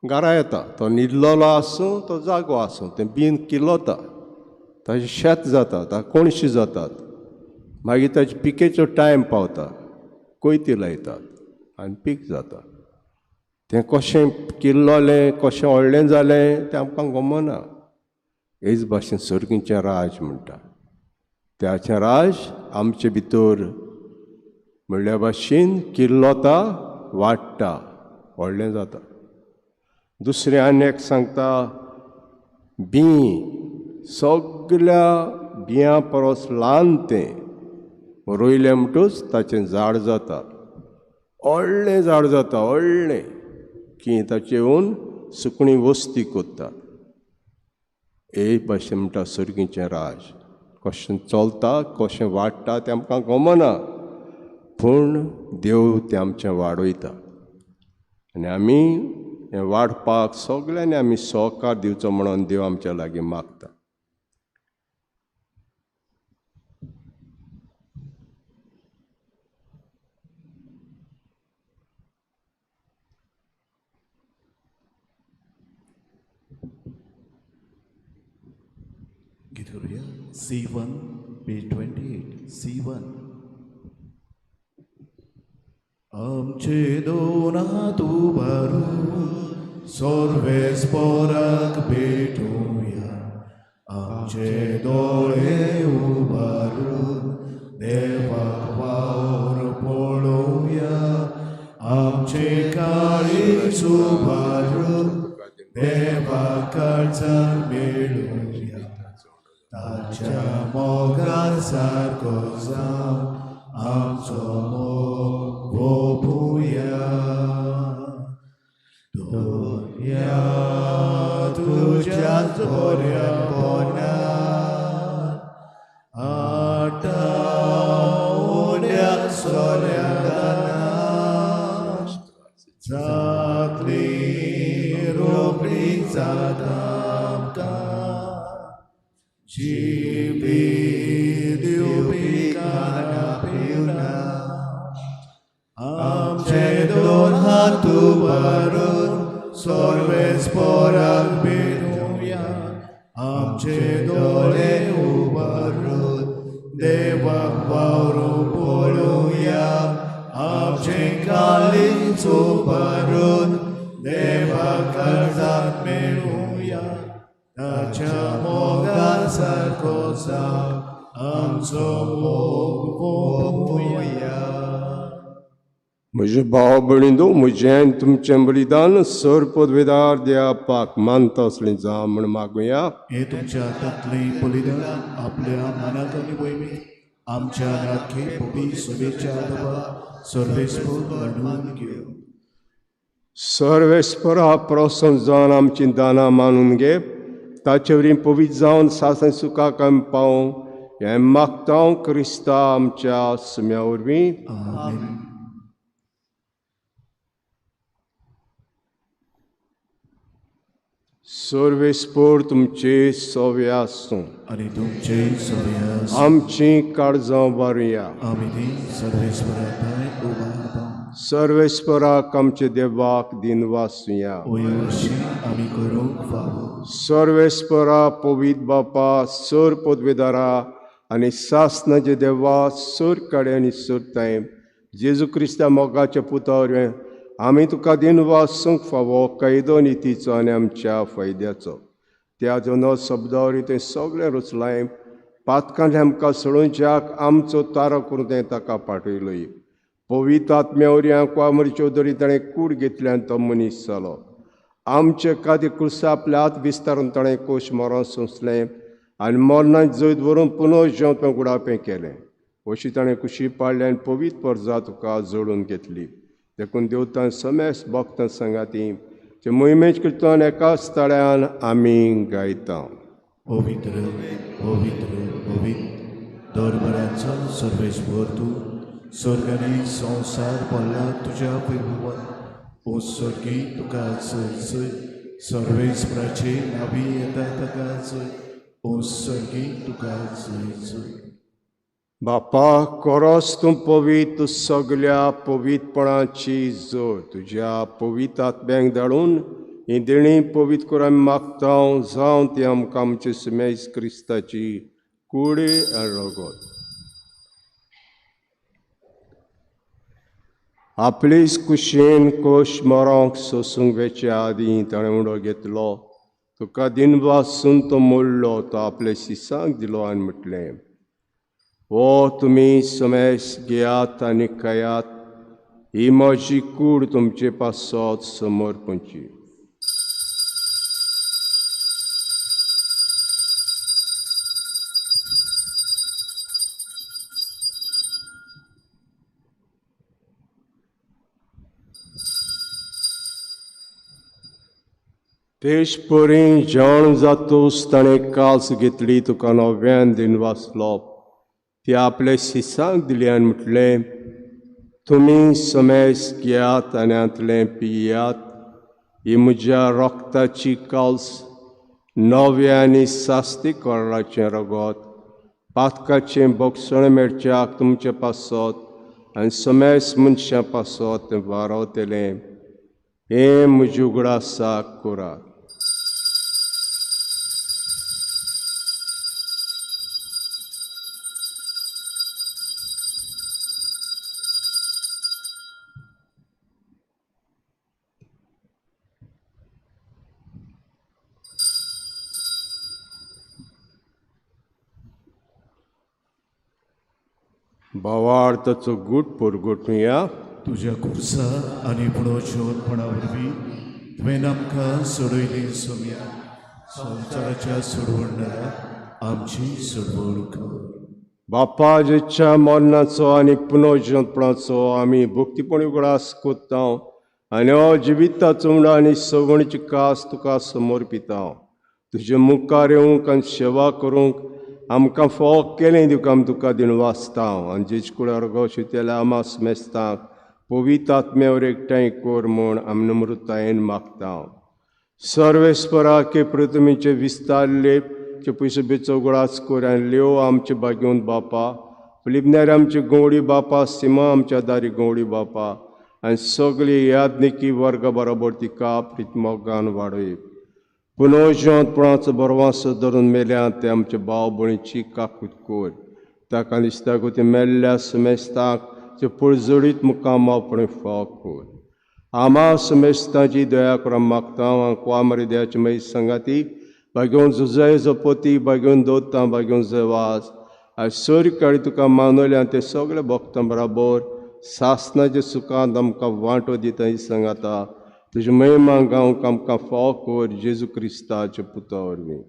घरा येता तो न्हिदलेलो आसूं तो जागो आसूं, तें बीन किल्लता, ताजें शेत जाता, ताका कोणशी जातात, मागीर ताजे पिकेचो टायम पावता, कोयती लायतात आनी पीक जाता. तें कशें किल्ललें कशें व्हडलें जालें तें आमकां गमना. हेच भाशेन सर्गीचें राज म्हणटा, त्याचें राज आमचे भितर म्हणल्या भाशेन किल्लता, वाडटा, व्हडलें जाता. दुसरें आनी एक सांगता, बीं सगल्या बियां परस ल्हान तें रोयलें म्हणटूच ताचें झाड जाता, व्हडलें झाड जाता, व्हडलें की ताचें येवन सुकणीं वस्ती करतात. एक भाशेन म्हणटा सर्गीचें राज कशें चलता कशें वाडटा तें आमकां गमना, पूण देव तें आमचें वाडयता. आनी आमी हें वाडपाक सगल्यांनी आमी सहकार दिवचो म्हणून देव आमच्या लागीं मागता. गीत करूया C1 page 28 C1. आमचे दोन हात उबारून सर्वेस्पराक भेटूया, आमचे दोळे उबारून देवाक वावर पळोवया, आमचे काळीज उबारून देवाक काळजान मेळुया, ताच्या मोगा सारको जावन आमचो मोग ओपुया. दोनया तुज्याच बऱ्यापणा आटा उण्या सोऱ्या दाना जातली रोखडी जाता आमकां जिबी दिवपी खाणा पिवना, आमचे दोन हात उबारून सर्वेस्पराक भेटुया, आमचे दोळे उबारून देवाक वावरून पळोवया, आमचे काळीज उबारून देवाक काळजाक मेळुया, ताच्या मोगा सारको जावन आमचो मोग ओपुया. म्हजे भाव भयणींनो, म्हजें आनी तुमचें बलिदान सर पदवेदार देवाक मानता असलें जावं म्हूण मागुया. हे तुमच्या हातांतलें बलिदान आपल्या मनाक आनी वयमी आमच्या राखे पवी सभेच्या आदवा सर्वेस्पर घडून घेव. सर्वेस्परा प्रसन्न जावन आमचीं दानां मानून घे, ताचे वरवीं पवित्र जावन सासन सुखाक आमी पावूं हें मागता क्रिस्ता आमच्या सुम्या वरवीं. आमेन. सर्वेस्पर तुमचे सवे आसूं आनी तुमचे सवे आसूं. आमचीं काळजां वारुया. आमी ती सर्वेस्परा थंय उबारता. सर्वेस्पराक आमचे देवाक दिनवासुया. वयवशी आमी करूंक फावो. सर्वेस्परा पवित्र बापा सर पदवेदारा आनी सासनाचे देवा सर काडे आनी सर तांय जेजू क्रिस्ता मोगाच्या पुता वरवीं आमी तुका दिनवासूंक फावो कायदो नितीचो आनी आमच्या फायद्याचो. त्या जनो शब्दा वरवीं तें सगळें रचलां, पातकांतलें आमकां सोडोवच्याक आमचो तारो करून तें ताका पाठयलोय. पवित्र आत्म्या वरवीं आंकवामरच्यो दरी ताणें कूड घेतली आनी तो मनीस जालो. आमचे खातीर क्रुसा आपल्या हात विस्तारून ताणें कोश मरण सोंसलें आनी मरणाक जैत व्हरून पुनः जेवण गुडापें केलें. अशी ताणें कुशी पाडली आनी पवित्र परजा तुका जोडून घेतली. देखून देवतान समेस भक्तां सांगाती ते मोहिमेच किर्तन एकाच ताळ्यान आमी गायता. पवित्र पवित्र पवित्र दरबाराचो सर्वेस्पर तूं, स्वर्गानी संवसार भरला तुज्या वैभवान. ओ स्वर्गी तुका जय जय, सर्वेस्पराचे नावी येता ताका जय. ओ स्वर्गी तुका जय जय. बापा कोरोस तूं पवित्र सगल्या पवित्रपणाची जोड तुज्या पवित्र आत्म्यांक धाडून ही देणी पवित्र करून आमी मागता जावं ती आमकां आमचे सुमेज क्रिस्ताची कूड आनी रगत. आपलीच कुशीन कोश मरोंक सोसूंक वेचे आदीं ताणें उडो घेतलो, तुका दिनवासून तो मोडलो, तो आपले शिसांक दिलो आनी म्हटलें, हो तुमी समेस घेयात आनी खायात, ही म्हजी कूड तुमचे पासत समर्पणची. तेच परी जेवण जातूच ताणें कास घेतली, तुका नव्यान दिनवासलो, ती आपले शिसांक दिली आनी म्हटलें, तुमी समेस घेयात आनी हांतलें पियात, ही म्हज्या रोगताची काल्स नव्या आनी सास्ती कोराचें रगत पातकाचें बोगसण मेळच्याक तुमचे पासत आनी समेस मनशां पासत तें वारवतलें. हें म्हज्या उगडासाक करात. भावार्थाचो गूट पुरगुटुया. तुज्या खुर्सा आनी पुणोशोनपणा वरवीं तुवें आमकां सोडयली सोम्या, संवसाराच्या सोडवणदारा आमची सोडवण कर. बापा जेच्या मरणाचो आनी पुनर्जिवंतपणाचो आमी भक्तीपणी उगडास कोत्ता आनी हो जिविताचो उणो आनी सवणीची कास तुका समर्पिता. तुजे मुखार येवंक आनी सेवा करूंक आमकां फोव केलें दिवंक आमी तुका दिवन वाचता आनी जेज कुळार गो शितेल्या आमास मेस्तांक पवित्र आत्म्यावर एकठांय कर म्हूण आमी नम्रतायेन मागता. सर्वेस्परा के पृथ्वीचे विस्तारले पयशे बेचो उगडास कर आनी लेव आमचे भाग्योन बापा, फिलिपनार आमची गवडी बापा, सीमा आमच्या दारी गवडी बापा आनी सगळी यादनिकी वर्ग बरोबर तिका प्रितमोगान वाडय. पुनर्जिवंतपणाचो बरवासो धरून मेल्या ते आमचे भाव भयणीची काकूत कर. ताका दिसता ती मेल्ल्या समेस्तांक ते पुळजोडीत मुखार मावपणे फाव कर. आमा समेस्तांची दया करून मागता. कुआमरी दयाची मागीर सांगाती भाग्योवन जुजय जपोती, भाग्योवन दवरता, भाग्योवन जवास आनी सर काळी तुका मानवल्या ते सगळे भक्तां बराबर सासनाच्या सुखांत आमकां वांटो दिता ही सांगाता. तुजी महिमा गावंक आमकां फाव कर जेजू क्रिस्ताच्या पुता वरवीं.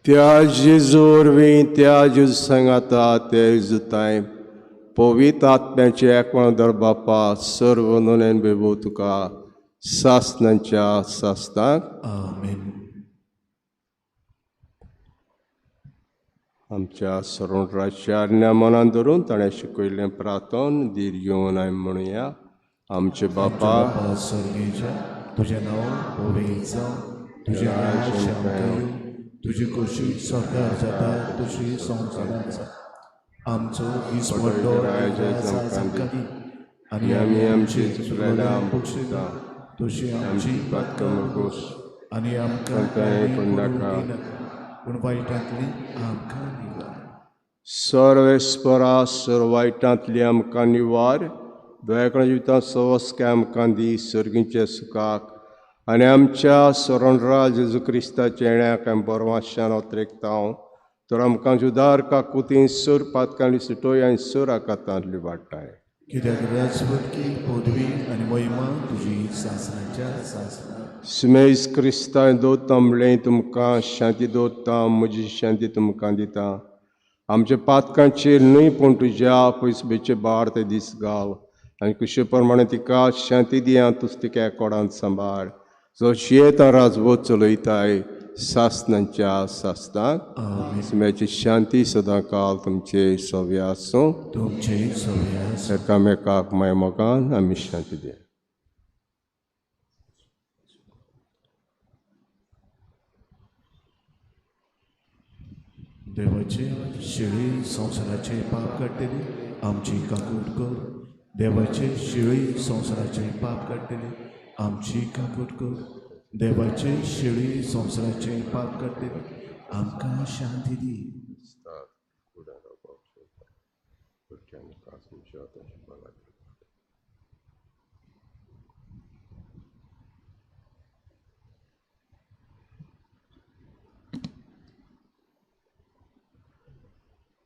त्या जेजू वरवीं, त्या जेजू सांगाता, त्या जेजू पवित्र आत्म्याचे एकवण दर बापा सर्व नोनेन बेबो तुका सासनाच्या सासनाक. आमेन. आमच्या सरोणराच्या आज्ञा मनान धरून ताणें शिकयल्लें प्रार्थन धीर घेवन आमी म्हणुया. आमचे बापा सर्गेच्या, तुजें नांव पवित्र जावं, तुजें राज्य आमकां येवं, तुजी खोशी स्वर्गार जाता तशी संवसारांत जावं. आमचो दिसवडो आमकां दी आनी आमी आमची चुकलेल्या बक्षिता तशी आमची पातकां आनी आमकां पडूंक दिनाका, पूण वायटांतली आमकां निवार. सर्वेस्परा सर वायटांतली आमकां निवार. दयाकण जिवितांत सवस्के आमकां दी सर्गीच्या सुखाक आनी आमच्या सरणरा जेजू क्रिस्ताच्या येण्याक आमी बरवाशान अत्रेकता. तर आमकां जुदार काकुती सर पातकांनी सुटोय आनी सर आकातांतली वाडटाय. कित्याक राजवटकी पदवी आनी महिमा तुजी सासनाच्या सासना. सुमेज क्रिस्तां दवरता म्हणलें तुमकां शांती दवरता, म्हजी शांती तुमकां दिता. आमच्या पातकांचेर न्हय पूण तुज्या पयसबेचे बार ते दीस घाल आनी कुशे प्रमाणे तिका शांती दिया. तुज तिका एकोडान सांबाळ जो शियेता राजवत चलयताय सासनाच्या सासनाक. सुम्याची शांती सदां काल तुमचे सव्य आसूं. तुमचे सव्य आसूं. एकामेकाक माय मोगान आमी शांती दिया. देवाचे शिळी संवसाराचे पाप काडटली आमची काकूट कर. देवाचे शिळी संवसाराचे पाप काडटली आमची काकूट कर. देवाचे शिळी संवसाराचे पाप काडटली आमकां शांती दी.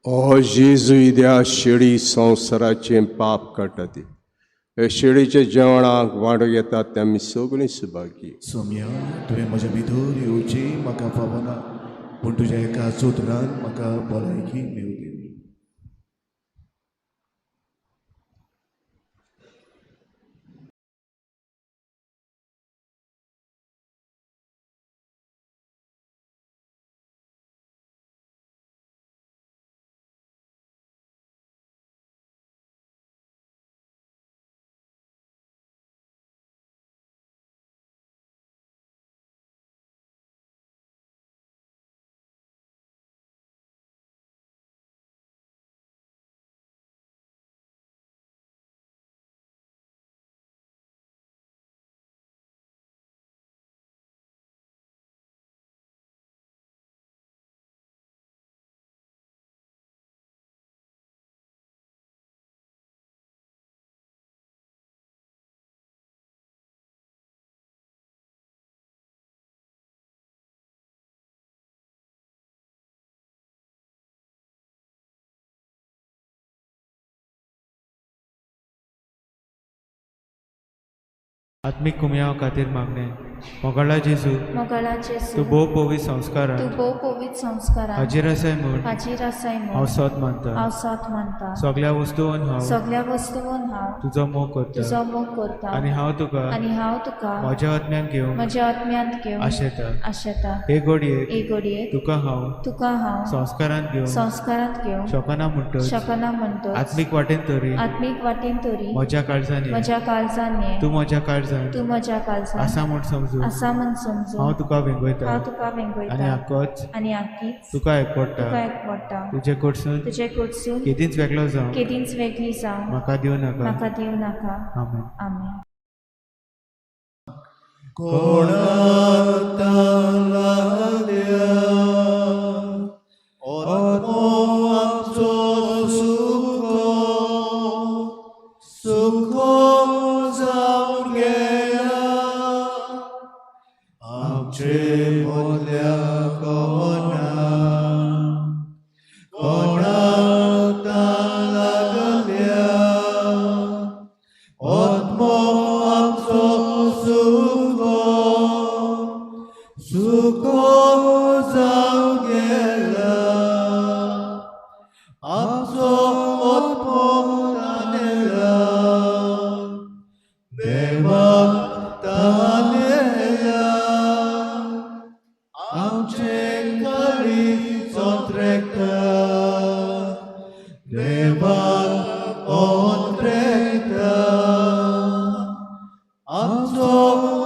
ओ जेजू त्या शेळी संवसाराचें पाप काडटा ती हे शेळीच्या जेवणाक वांटो घेतात ते आमी सगळीं सुभागी. सोम्या, तुवें म्हज्या भितर येवची म्हाका फावना, पूण तुज्या एका सूत्रान म्हाका भलायकी मेवली. आत्मीक कुमयाव खातीर मागणें. मोगाळा जेजू, मोगाळा जेजू, तूं भोव पवित्र संस्कारान तूं भोव पवित्र संस्कारान हाजीर आसाय म्हूण हाजीर आसाय म्हूण हांव सत मानता. हांव सत मानता. सगळ्या वस्तून हांव सगळ्या वस्तून हांव तुजो मोग करता तुजो मोग करता आनी हांव तुका आनी हांव तुका म्हज्या आत्म्यान घेवंक म्हज्या आत्म्यांत घेवन आशेता. आशेता. हे घडयेक हे घडयेक तुका हांव तुका हांव संस्कारांत घेवंक संस्कारांत घेवंक शकना म्हणटच शकना म्हणटच आत्मीक वाटेन तरी आत्मीक वाटेन तरी म्हज्या काळजान ये. म्हज्या काळजान ये. तूं म्हज्या काळजान तूं म्हज्या काळजान आसा म्हूण समजून आसा म्हूण समजून हांव तुका वेंगयता हांव तुका आनी वेंगयता आकोच आनी आकीच तुका एकवडटा. तुका एकवडटा. तुजे कडसून तुजे कडसून केदींच वेगळो जावं केदींच वेगळी जावं म्हाका दिवं नाका. म्हाका दिवं नाका. आमेन. आमेन. कोणाक लागल्या आत्मो आमचो सुखो सुखो जावन गेला आमचे मदल्या कोणा कोणाक लागल्या आत्मो आमचो सुखो सुखो जावन गेला आमचो आत्मो तानेला देवा तानेला आमचे काळीज ओंत्रेकता देवा ओंत्रेकता आमचो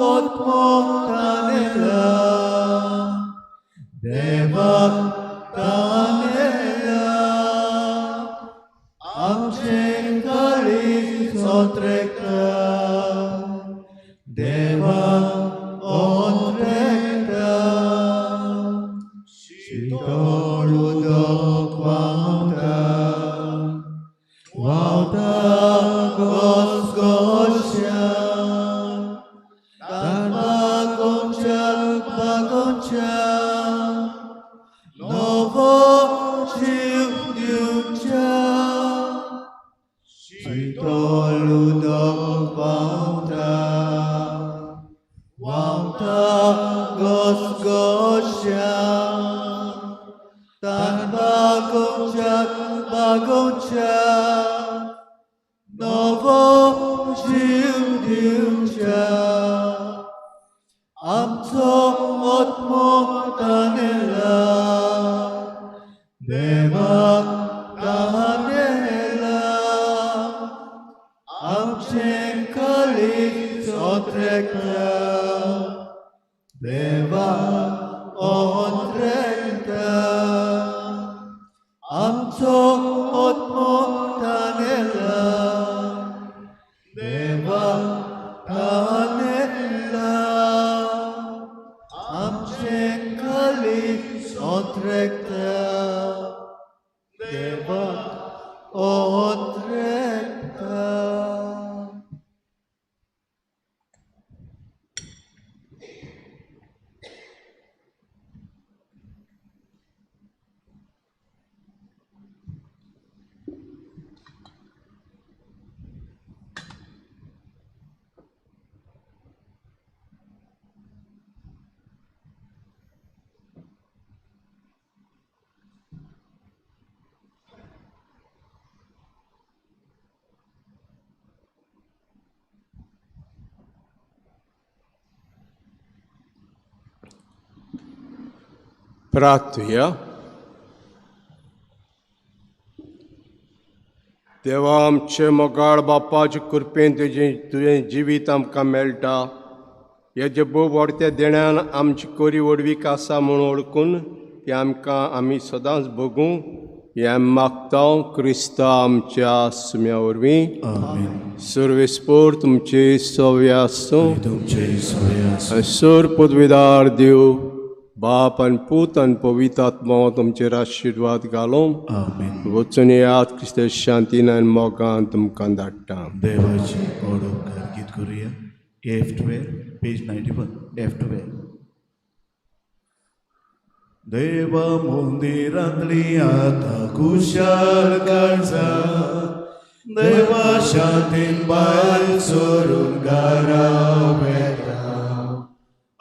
आत्मो तानेला देवा तानेला आमचे काळीज ओंत्रेकता देवा ओंत्रेकता. शीतळ उदक व्हांवता व्हांवता घसघश्यान तान बागोवच्या बागोवच्या नवो जीव दिवच्या शीतळ उदक व्हांवता व्हांवता घसघश्यान तान बागोवच्या बागोवच्या नवो जीव दिवच्या आमचो आत्मो तानेला देवा तानेला आमचे काळीज ओंत्रेकता देवा ओंत्रेकता आमचो आत्मो तानेला देवा तानेला आमचे काळीज ओंत्रेकता देवा ओंत्रेकता. प्रार्थुया. देवा आमचे मोगाळ बापाचे कृपेन तुजें जिवीत आमकां मेळटा. हेजे भोव व्हडत्या देण्यान आमची कोरी व्हडवीक आसा म्हूण वळखून ती आमकां आमी सदांच भोगूं हें आमी मागता क्रिस्ता आमच्या सुम्या वरवीं. सर्वेस्पोर तुमचे सव्य आसूं. सर पदवीदार देव बाप आनी पूत आनी पवित्र आत्मो तुमचेर आशिर्वाद घालूं. वचून येयात क्रिस्त शांतीन आनी मोगान तुमकां धाडटा. देवाची ओडोकार गीत करुया. F12 page 91 F12. देवा मंदिरांतली आतां खुशाल काळजां देवा शांतीन भायर सरून घरा वेता.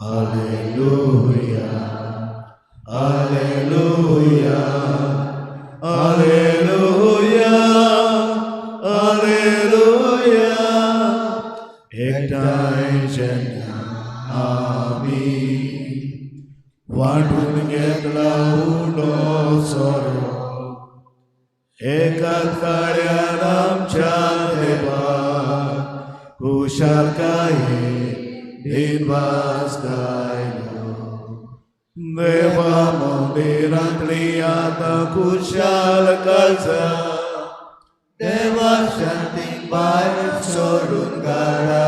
Alleluia, alleluia, alleluia, alleluia. एकठांय जेन्ना आमी वांटून घेतला उंडो सोरो, एकाच ताळ्यान आमच्या देवाक खुशालकायेन दिनवास गायलो. देवा मंदिरांतली आतां खुशालकाय जा, देवा शांतीन भायर सरून घरा